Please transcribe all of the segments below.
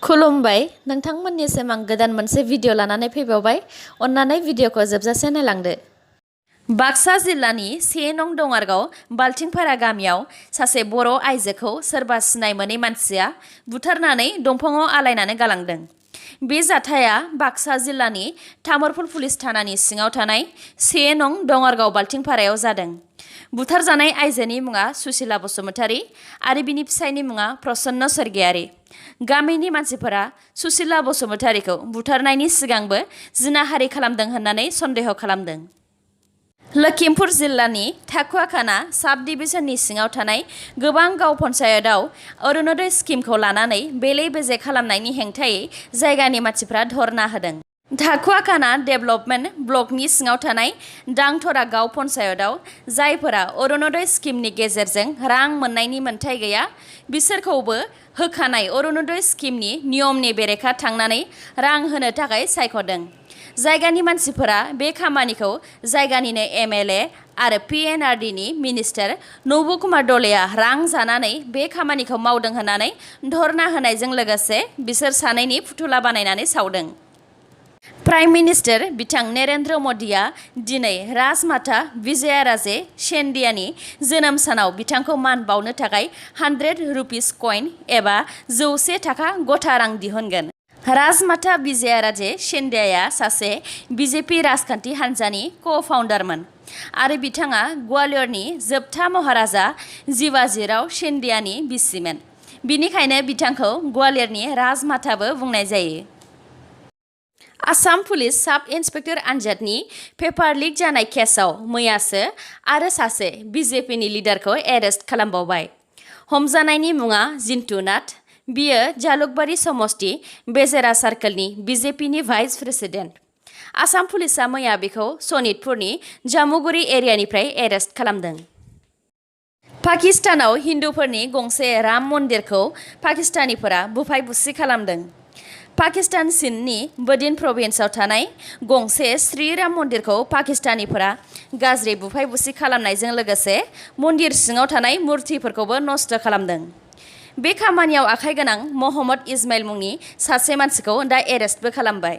खुलुमबाय नोंथांमोननिसिम आं गोदान मोनसे भिडिअ लानानै फैबावबाय। अन्नानै भिडिअखौ जोबजासे नायलांदो। बाक्सा जिल्लानि 1 नं दङारगाव बाल्थिंपारा गामियाव सासे बर' आइजोखौ सोरबा सिनाय मोनै मानसिया बुथारनानै दंफाङाव आलायनानै गालांदों। बे जाथाया बाक्सा जिल्लानि तामुलपुर पुलिस थानानि सिङाव थानाय 1 नं दङारगाव बाल्थिंपारायाव जादों। बुथारजानाय आइजोनि मुङा सुसिला बसुमतारी आरो बिनि फिसायनि मुङा प्रसन्न स्वर्गियारी। गामिनि मानसिफोरा सुसिला बसुमतारीखौ बुथारनायनि सिगांबो जिनाहारि खालामदों होननानै सन्देह खालामदों। लखिमपुर जिल्लानि थाकुवाखाना साब डिभिजननि सिङाव थानाय गोबां गाव पन्चायतआव अरुणोदय स्किमखौ लानानै बेले बेजे खालामनायनि हेंथायै जायगानि मानसिफ्रा धरना होदों। थाकुवाखाना डेभेलपमेन्ट ब्लकनि सिङाव थानाय दांथरा गाव पन्चायतआव जायफोरा अरुणोदय स्किमनि गेजेरजों रां मोननायनि मोन्थाइ गैया बिसोरखौबो होखानाय अरुणोदय स्किमनि नियमनि बेरेखा थांनानै रां होनो थाखाय सायख'दों। जायगानि मानसिफोरा बे खामानिखौ जायगानिनो एमएलए आरो पिएनआरडिनि मिनिस्टार नब कुमार दलेया रां जानानै बे खामानिखौ मावदों होननानै धरना होनायजों लोगोसे बिसोर सानैनि फुथुला बानायनानै सावदों। प्राइम मिनिस्टार बिथां नरेन्द्र मदिया दिनै राजमाता विजयाराजे सिंधियानि जोनोम सानाव बिथांखौ मान बावनो थाखाय 100 रुपिस कइन एबा 100 थाखा गथा रां दिहुनगोन। राजमाता विजयाराजे सिंधियाया सासे बिजेपि राजखान्थि हान्जानि क-फाउन्डारमोन आरो बिथाङा ग्वालियरनि जोबथा महाराजा जिवाजीराव सिंधियानि बिसिमोन। बिनिखायनो बिथांखौ ग्वालियरनि राजमाताबो बुंनाय जायो। आसाम पुलिस साब इन्सपेक्टर आनजादनि पेपार लिक जानाय केसआव मैयासो आरो सासे बिजेपिनि लिडारखौ एरेस्ट खालामबावबाय। हमजानायनि मुङा जिन्तु नाथ। बियो जालुकबारी समष्टि बेजेरा सार्कलनि बिजेपिनि भाइस प्रेसिडेन्ट। आसाम पुलिसआ मैया बिखौ सनितपुरनि जामुगुरि एरियानिफ्राय एरेस्ट खालामदों। पाकिस्तानाव हिन्दुफोरनि गंसे राम मन्दिरखौ पाकिस्तानिफोरा बुफाय बुसि खालामदों। पाकिस्तान चीननि बदिन प्रभिन्सआव थानाय गंसे श्री राम मन्दिरखौ पाकिस्तानिफोरा गाज्रि बुफाय बुसि खालामनायजों लोगोसे मन्दिर सिङाव थानाय मुर्तिफोरखौबो नष्ट खालामदों। बे खामानियाव आखाइ गोनां महम्मद इस्माइल मुंनि सासे मानसिखौ दा एरेस्टबो खालामबाय।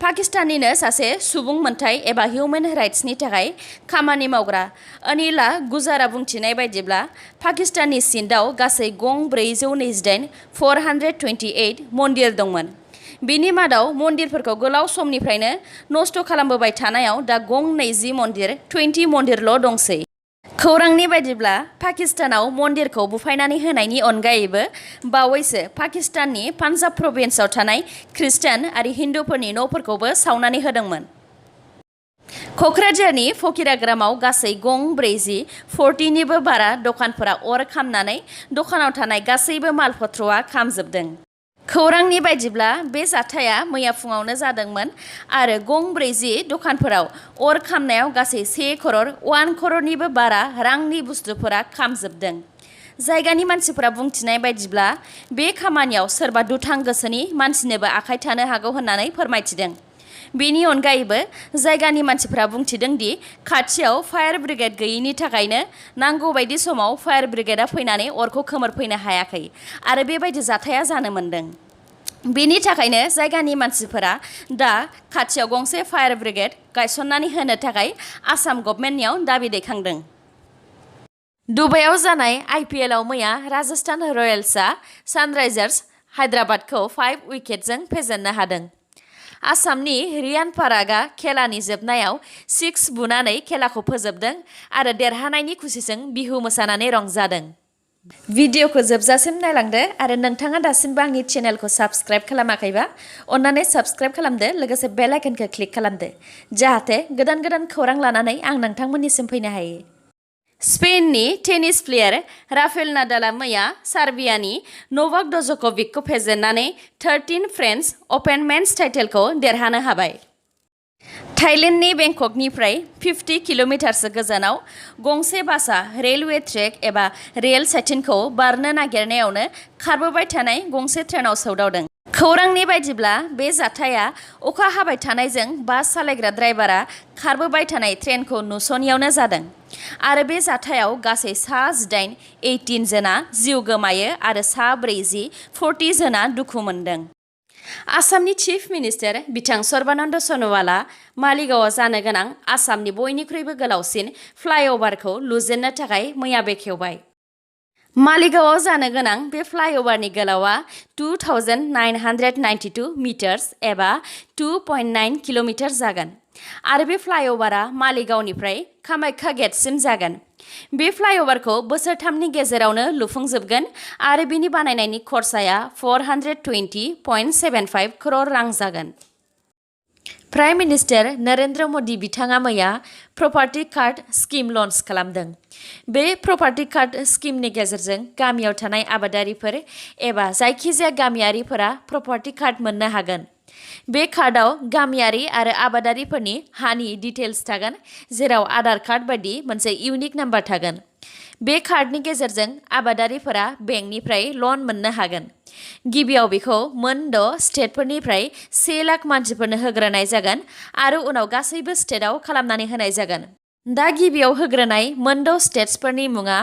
पाकिस्ताननिनो सासे सुबुं मोनथाय एबा हिउमेन राइट्सनि थाखाय खामानि मावग्रा अनिला गुजारा बुंथिनाय बायदिब्ला पाकिस्ताननि सिन्धआव गासै गं 428 मन्दिर दंमोन। बिनि मादाव मन्दिरफोरखौ गोलाव समनिफ्रायनो नष्ट खालामबोबाय थानायाव दा गं 20 मन्दिरल' दंसै। खौरांनि बायदिब्ला पाकिस्तानाव मन्दिरखौ बुफायनानै होनायनि अनगायैबो बावैसो पाकिस्ताननि पान्जाब प्रभिन्सआव थानाय खृष्टान आरो हिन्दुफोरनि न'फोरखौबो सावनानै होदोंमोन। क'क्राझारनि फकिराग्रामाव गासै गं 40निबो बारा दखानफोरा अर खामनानै दखानाव थानाय गासैबो मालपत्रआ खामजोबदों। खौरांनि बायदिब्ला बे जाथाया मैया फुङावनो जादोंमोन आरो गं 40 दखानफोराव अर खामनायाव गासै 1 करोड़निबो बारा रांनि बुस्थुफोरा खामजोबदों। जायगानि मानसिफोरा बुंथिनाय बायदिब्ला बे खामानियाव सोरबा दुथां गोसोनि मानसिनोबो आखाइ थानो हागौ होननानै फोरमायथिदों। बेनि अनगायैबो जायगानि मानसिफोरा बुंथिदों दि खाथियाव फायार ब्रिगेड गैयैनि थाखायनो नांगौ बायदि समाव फायार ब्रिगेडआ फैनानै अरखौ खोमोरफैनो हायाखै आरो बेबायदि जाथाया जानो मोन्दों। बेनि थाखायनो जायगानि मानसिफोरा दा खाथियाव गंसे फायार ब्रिगेड गायसननानै होनो थाखाय आसाम गभर्नमेन्टनियाव दाबि दैखांदों। दुबाइयाव जानाय आइपिएलआव मैया राजस्थान रयेल्सआ सानराइजार्स हायद्राबादखौ 5 उइकेटजों फेजेननो हादों। आसामनि रियान पारागआ खेलानि जोबनायाव 6 बुनानै खेलाखौ फोजोबदों आरो देरहानायनि खुसिजों बिहु मोसानानै रंजादों। भिडिअखौ जोबजासिम नायलांदो आरो नोंथाङा दासिमबो आंनि चेनेलखौ साबस्क्राइब खालामाखैबा अन्नानै साबस्क्राइब खालामदो लोगोसे बेल आइकनखौ क्लिक खालामदो जाहाथे गोदान गोदान खौरां लानानै आं नोंथांमोननिसिम फैनो हायो। स्पेननि टेनिस प्लेयार राफेल नाडालआ मैया सार्बियानि नोवाक दजक'भिकखौ फेजेननानै 13 फ्रेन्स अपेन मेन्स टाइटेलखौ देरहानो हाबाय। थाइलेन्डनि बेंककनिफ्राय 50 किल'मिटारसो गोजानाव गंसे बासआ रेलवे ट्रेक एबा रेल साइटिनखौ बारनो नागिरनायावनो खारबोबाय थानाय गंसे ट्रेनाव सौदावदों। खौरांनि बायदिब्ला बे जाथाया अखा हाबाय थानायजों बास सालायग्रा ड्राइभारा खारबोबाय थानाय ट्रेनखौ नुस'नियावनो जादों। आरो बे जाथायाव गासै सा 18 जना जिउ गोमायो आरो सा 40 जना दुखु मोनदों। आसामनि चिफ मिनिस्टार बिथां सर्बानन्द सन'वालआ मालिगावआव जानो गोनां आसामनि बयनिख्रुइबो गोलावसिन फ्लाइअभारखौ लुजेननो थाखाय मैया बेखेवबाय। मालिगावआव जानो गोनां बे फ्लाइअभारनि गोलावआ 2992 मिटार्स एबा 2.9 किल'मिटार जागोन आरो बे फ्लाइअभारआ मालिगावनिफ्राय कामाख्या गेटसिम जागोन। बे फ्लाइअभारखौ बोसोरथामनि गेजेरावनो लुफुंजोबगोन आरो बेनि बानायनायनि खरसाया 420.75 करोड़ रां जागोन। प्राइम मिनिस्टार नरेन्द्र मदि बिथाङा मैया प्रपार्टी कार्ड स्किम लन्च खालामदों। बे प्रपार्टी कार्ड स्किमनि गेजेरजों गामियाव थानाय आबादारिफोर एबा जायखिजाया गामियारिफोरा प्रपार्टी कार्ड मोननो हागोन। बे कार्डआव गामियारि आरो आबादारिफोरनि हानि डिटेल्स थागोन, जेराव आधार कार्ड बायदि मोनसे इउनिक नाम्बार थागोन। बे कार्डनि गेजेरजों आबादारिफोरा बेंकनिफ्राय लन मोननो हागोन। गिबियाव बेखौ मोन 6 स्टेटफोरनिफ्राय 1 लाख मानसिफोरनो होग्रोनाय जागोन आरो उनाव गासैबो स्टेटआव खालामनानै होनाय जागोन। दा गिबियाव होग्रोनाय मोन 6 स्टेट्सफोरनि मुङा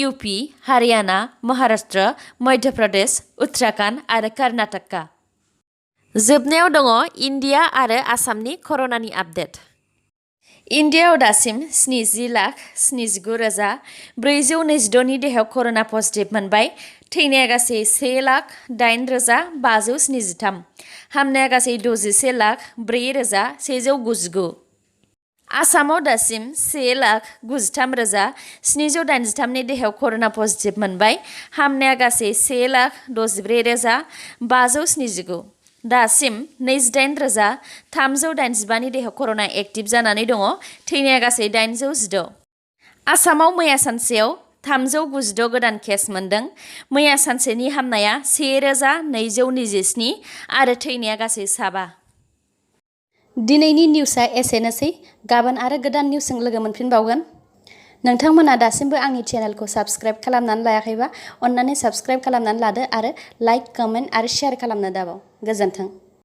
इउपि, हारियाना, महाराष्ट्र, मध्य प्रदेश, उत्तराखन्ड आरो कर्नाटका। जोबनायाव दङ इन्डिया आरो आसामनि कर'नानि आपडेट। इन्डियायाव दासिम 70,79,426 नि देहायाव कर'ना पजिटिभ मोनबाय। थैनाया गासै 1,08,573। हामनाया गासै 61,04,199। आसामाव दासिम 1,93,783 नि देहायाव कर'ना पजिटिभ मोनबाय। हामनाया गासै 1,64,579। दासिम 28,385 नि देहायाव कर'ना एक्टिभ जानानै दङ। थैनाया गासै 806। आसामाव मैया सानसेयाव 392 गोदान केस मोनदों। मैया सानसेनि हामनाया 1,227 आरो थैनाया गासै 7। दिनैनि निउसआ एसेनोसै। गाबोन आरो गोदान निउसजों लोगो मोनफिनबावगोन। नोंथांमोना दासिमबो आंनि चेनेलखौ साबस्क्राइब खालामनानै लायाखैबा अन्नानै साबस्क्राइब खालामनानै लादो आरो लाइक, कमेन्ट आरो शेयार खालामनो दाबाव। गोजोन्थों।